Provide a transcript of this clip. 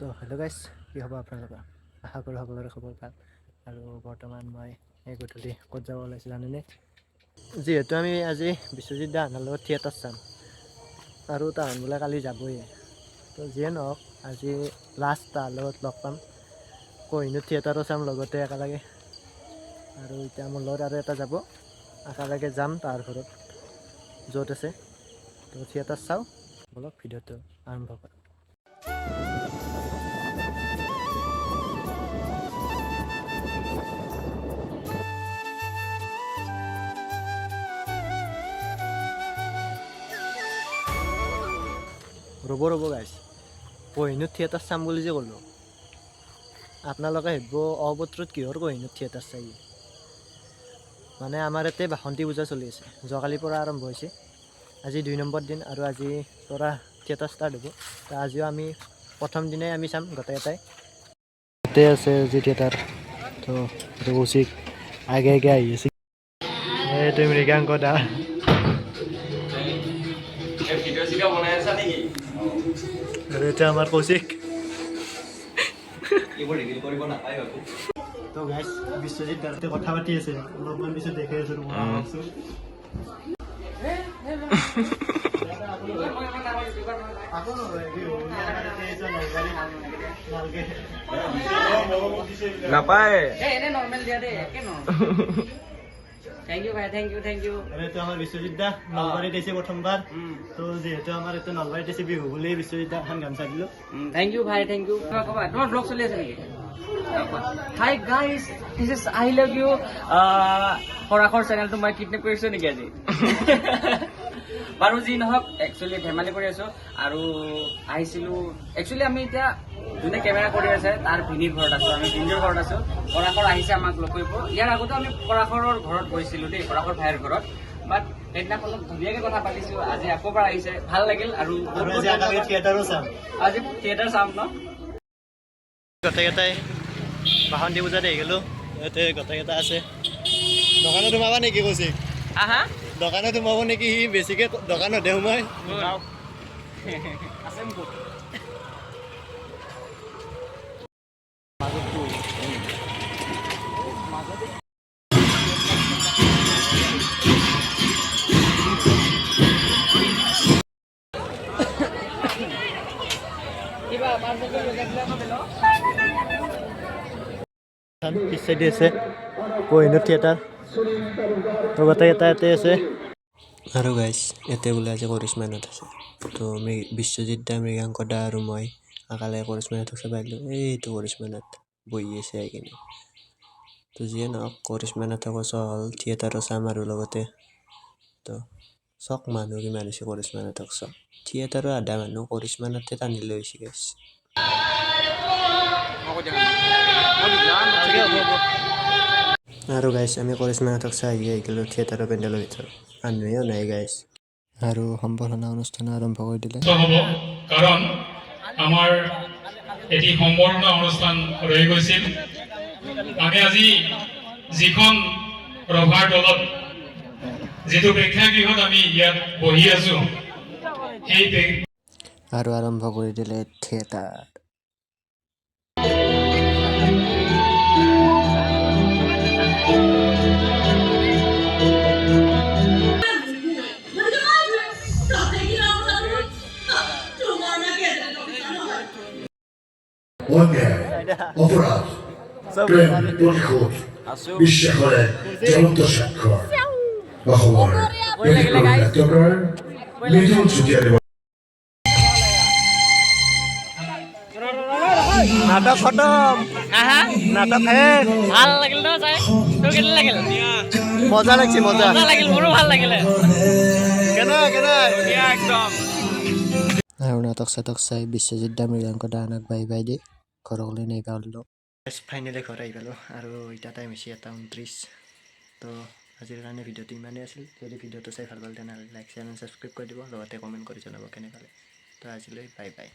তো হেল্ল' গাইছ, কি খবৰ আপোনালোকৰ? আশা কৰোঁ সকলোৰে খবৰ ভাল। আৰু বৰ্তমান মই এই গধূলি ক'ত যাব ওলাইছোঁ জানেনে? যিহেতু আমি আজি বিশ্বজিৎ দাহঁতৰ লগত থিয়েটাৰ চাম আৰু তাহান বোলে কালি যাবই। তো যিয়ে নহওক, আজি লাষ্ট তাৰ লগত লগ পাম, কহিনুৰ থিয়েটাৰো চাম লগতে একেলগে। আৰু এতিয়া মোৰ লগত আৰু এটা যাব, একেলগে যাম তাৰ ঘৰত য'ত আছে। তো থিয়েটাৰ চাওঁ ব'লক, ভিডিঅ'টো আৰম্ভ কৰোঁ। ৰ'ব ৰ'ব গাইছ, কহিনুৰ থিয়েটাৰ চাম বুলি যে ক'লোঁ, আপোনালোকে ভাবিব অবত্ৰত কিহৰ কহিনুৰ থিয়েটাৰ চাই? মানে আমাৰ ইয়াতে বাসন্তী পূজা চলি আছে, যোৱাকালিৰ পৰা আৰম্ভ হৈছে। আজি 2 নম্বৰ দিন আৰু আজিৰ পৰা থিয়েটাৰ ষ্টাৰ্ট হ'ব। তো আজিও আমি প্ৰথম দিনাই আমি চাম গোটেইকেইটাই। ইয়াতে আছে আজি থিয়েটাৰ। তো এইটো কৌশিক আগে আগে আহি আছে। এইটো মৃগাংক দা। ভিডিঅ' চিডিঅ' বনাই আছা নেকি? আৰু এতিয়া আমাৰ কৌশিক। এইবোৰ ৰিভিল কৰিব নাপায় বাবু। তো গাইছ, বিশ্বজিৎ দাতে কথা পাতি আছে, অলপমান পিছত দেখাই আছো। ৰ'ব। আকৌ নহয়, কি হ'ব? আমাৰ ইয়াতে আহিছে নলবাৰীত। নালগে। নাপায়। এনে নৰ্মেল দিয়া দেই, একে নৰ্মেল। Thank U ভাই, thank U, thank U. আৰু এইটো আমাৰ বিশ্বজিৎ দা, নলবাৰীত আহিছে প্ৰথমবাৰ। তো যিহেতু আমাৰ এইটো নলবাৰীত আহিছে বিহু বুলি বিশ্বজিৎ দা এখন গামোচা দিলো। Thank U ভাই, thank U. ক'বা, তোমাৰ ব্লগ চলি আছে নেকি? Hi guys, this is I love you. Parashar চেনেলটো মই কিডনেপ কৰিছো নেকি আজি? বাৰু যি নহওক, একচুৱেলি ধেমালি কৰি আছো। আৰু আহিছিলো একচুৱেলি আমি এতিয়া যোনে কেমেৰা কৰি আছে তাৰ ভিনীৰ ঘৰত আছো, আমি ভিনীৰ ঘৰত আছো। পৰাশৰ আহিছে আমাক লগ কৰিব। ইয়াৰ আগতে আমি পৰাশৰৰ ঘৰত গৈছিলো দেই, পৰাশৰ ভাইৰ ঘৰত। বাট সেইদিনাখন অলপ ধুনীয়াকে কথা পাতিছো। আজি আকৌ এবাৰ আহিছে, ভাল লাগিল। আৰু আৰু আজি একেলগে থিয়েটাৰো চাম। আজি থিয়েটাৰ চাম ন? গোটেইকেইটাই বাসন্তী পূজাত আহি গ'লো। ইয়াতে গোটেইকেইটা আছে। দোকানত সোমাবা নেকি কৌশিক? হা হা। দোকানত সোমাব নেকি? সি বেছিকে দোকানতহে সোমাই। আছে মোৰ। কিবা পাৰ্চেলটো লৈ যাবলৈ আকৌ বেলেগ। পিছ চাইডে আছে কহিনুৰ থিয়েটাৰ। তো গোটেইকেইটা ইয়াতে আছে। আৰু গাইছ, ইয়াতে বোলে আজি কৰিশ্মা নাথ আছে। তো বিশ্বজিৎ দা, মৃগাংক দা আৰু মই একেলগে কৰিশ্মা নাথক চাব আহিলোঁ। এইটো কৰিশ্মা নাথ বহি আছে আহি কিনে। তো যিয়ে নহওক, কৰিশ্মা নাথকো চোৱা হ'ল, থিয়েটাৰো চাম আৰু লগতে। তো চাওক মানুহ কিমান হৈছে কৰিশ্মা নাথক চাওক। থিয়েটাৰো আধা মানুহ কৰিশ্মা নাথে টানি লৈ আহিছে গাইছ। আৰু গাইছ, আমি কৰিশ্মা নাথক চাই আহি আহি গ'লোঁ থিয়েটাৰৰ পেণ্ডেলৰ ভিতৰত। মানুহেও নাই গাইছ। আৰু সম্বৰ্ধনা অনুষ্ঠান আৰম্ভ কৰি দিলে। হ'ব, কাৰণ আমাৰ এটি সম্বৰ্ধনা অনুষ্ঠান ৰৈ গৈছিল। আমি আজি যিখন ৰভাৰ তলত, যিটো প্ৰেক্ষাগৃহত আমি ইয়াত বহি আছো, সেই আৰু আৰম্ভ কৰি দিলে থিয়েটাৰ। অন্যায়, অপৰাধ, প্ৰেম, প্ৰতিশোধ, বিশ্বাসৰ এক জ্বলন্ত স্বাক্ষৰ। অসমৰ ব্যতিক্ৰমী নাট্যকাৰ মৃদুল চুতীয়াদেৱৰ নাটক খতম। হা। নাটক শেষ। ভাল লাগিল ন চাই? তোৰ কেনে লাগিল? মজা লাগছে, মজা। মজা লাগিল, মোৰো ভাল লাগিলে। কেনে কেনে? ধুনীয়া একদম। আৰু নাটক চাটক চাই বিশ্বজিৎ দা, মৃগাংক দা আনক বাই বাই the ঘৰলৈ নাইবা ওলালোঁ। ফাইনেলি ঘৰ আহি পালোঁ আৰু এতিয়া টাইম হৈছে 1:29। তো আজিৰ কাৰণে ভিডিঅ'টো ইমানেই আছিল। যদি ভিডিঅ'টো চাই ভাল পালে, তেনেহ'লে লাইক, শ্বেয়াৰ এণ্ড ছাবস্ক্ৰাইব কৰি দিব, লগতে কমেণ্ট কৰি জনাব কেনে পালে। তো আজিলৈ বাই বাই।